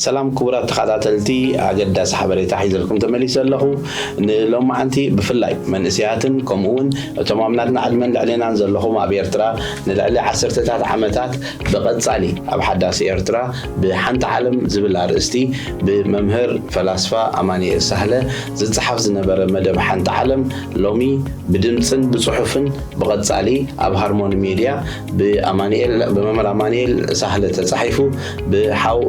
ሰላም ክቡራት ተኸታተልቲ፣ ኣገዳሲ ሓበሬታ ሒዘልኩም ተመሊሰ ኣለኹ። ንሎማዓንቲ ብፍላይ መንእሰያትን ከምኡ እውን እቶም ኣብ ናትና ዕድመን ልዕሌናን ዘለኹም ኣብ ኤርትራ ንልዕሊ ዓሰርተታት ዓመታት ብቐጻሊ ኣብ ሓዳስ ኤርትራ ብሓንቲ ዓለም ዝብል ኣርእስቲ ብመምህር ፈላስፋ ኣማኑኤል ሳህለ ዝጸሓፍ ዝነበረ መደብ ሓንቲ ዓለም ሎሚ ብድምጽን ብጽሑፍን ብቐጻሊ ኣብ ሃርሞኒ ሜድያ ብኣማኑኤል ብመምህር ኣማኑኤል ሳህለ ተጻሒፉ ብሓው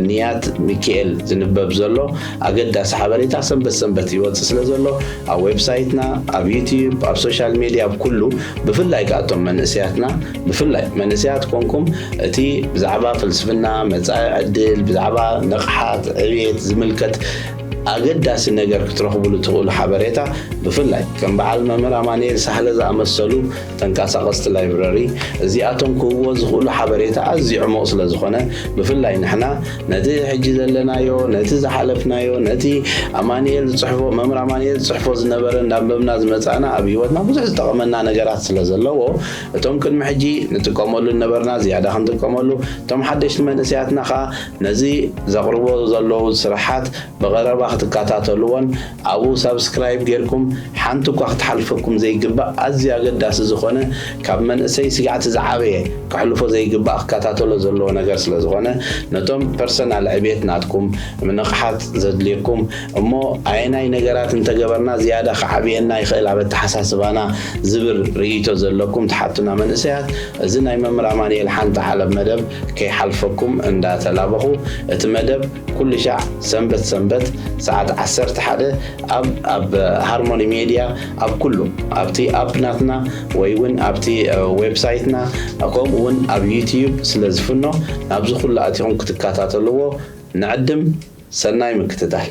ንያት ሚካኤል ዝንበብ ዘሎ ኣገዳሲ ሓበሬታ ሰንበት ሰንበት ይወጽእ ስለ ዘሎ ኣብ ዌብሳይትና ኣብ ዩቲዩብ ኣብ ሶሻል ሜድያ ኣብ ኩሉ ብፍላይ ከኣቶም መንእስያትና ብፍላይ መንእስያት ኮንኩም እቲ ብዛዕባ ፍልስፍና መጻኢ ዕድል ብዛዕባ ንቕሓት ዕብየት ዝምልከት ኣገዳሲ ነገር ክትረኽብሉ ትኽእሉ ሓበሬታ ብፍላይ ከም በዓል መምህር ኣማኑኤል ሳህለ ዝኣመሰሉ ተንቀሳቐስቲ ላይብረሪ እዚኣቶም ክህብዎ ዝኽእሉ ሓበሬታ ኣዝዩ ዕሙቕ ስለ ዝኾነ ብፍላይ ንሕና ነቲ ሕጂ ዘለናዮ ነቲ ዝሓለፍናዮ ነቲ ኣማኑኤል ዝፅሕፎ መምህር ኣማኑኤል ዝፅሕፎ ዝነበረ እንዳንበብና ዝመፃእና ኣብ ህይወትና ብዙሕ ዝጠቐመና ነገራት ስለ ዘለዎ እቶም ቅድሚ ሕጂ ንጥቀመሉ ዝነበርና ዝያዳ ክንጥቀመሉ እቶም ሓደሽቲ መንእሰያትና ከዓ ነዚ ዘቕርቦ ዘለዉ ስራሓት ብቐረባ ክትከታተልዎን ኣብኡ ሳብስክራይብ ጌርኩም ሓንቲ እኳ ክትሓልፈኩም ዘይግባእ ኣዝዩ ኣገዳሲ ዝኾነ ካብ መንእሰይ ስጋዕቲ ዝዓበየ ከሕልፎ ዘይግባእ ክከታተሎ ዘለዎ ነገር ስለ ዝኾነ ነቶም ፐርሰናል ዕቤት ናትኩም ንቕሓት ዘድልየኩም እሞ ኣየናይ ነገራት እንተገበርና ዝያዳ ክዓብየና ይኽእል ኣብ ኣተሓሳስባና ዝብል ርእይቶ ዘለኩም ትሓቱና መንእሰያት እዚ ናይ መምህር ኣማኑኤል ሓንቲ ዓለም መደብ ከይሓልፈኩም እንዳተላበኹ እቲ መደብ ኩሉ ሻዕ ሰንበት ሰንበት ሰዓት ዓሰርተ ሓደ ኣብ ኣብ ሃርሞኒ ሜድያ ኣብ ኩሉ ኣብቲ ኣፕ ናትና ወይ እውን ኣብቲ ዌብሳይትና ከምኡ እውን ኣብ ዩቲዩብ ስለ ዝፍኖ ናብዚ ኩሉ ኣቲኹም ክትከታተልዎ ንዕድም ሰናይ ምክትታል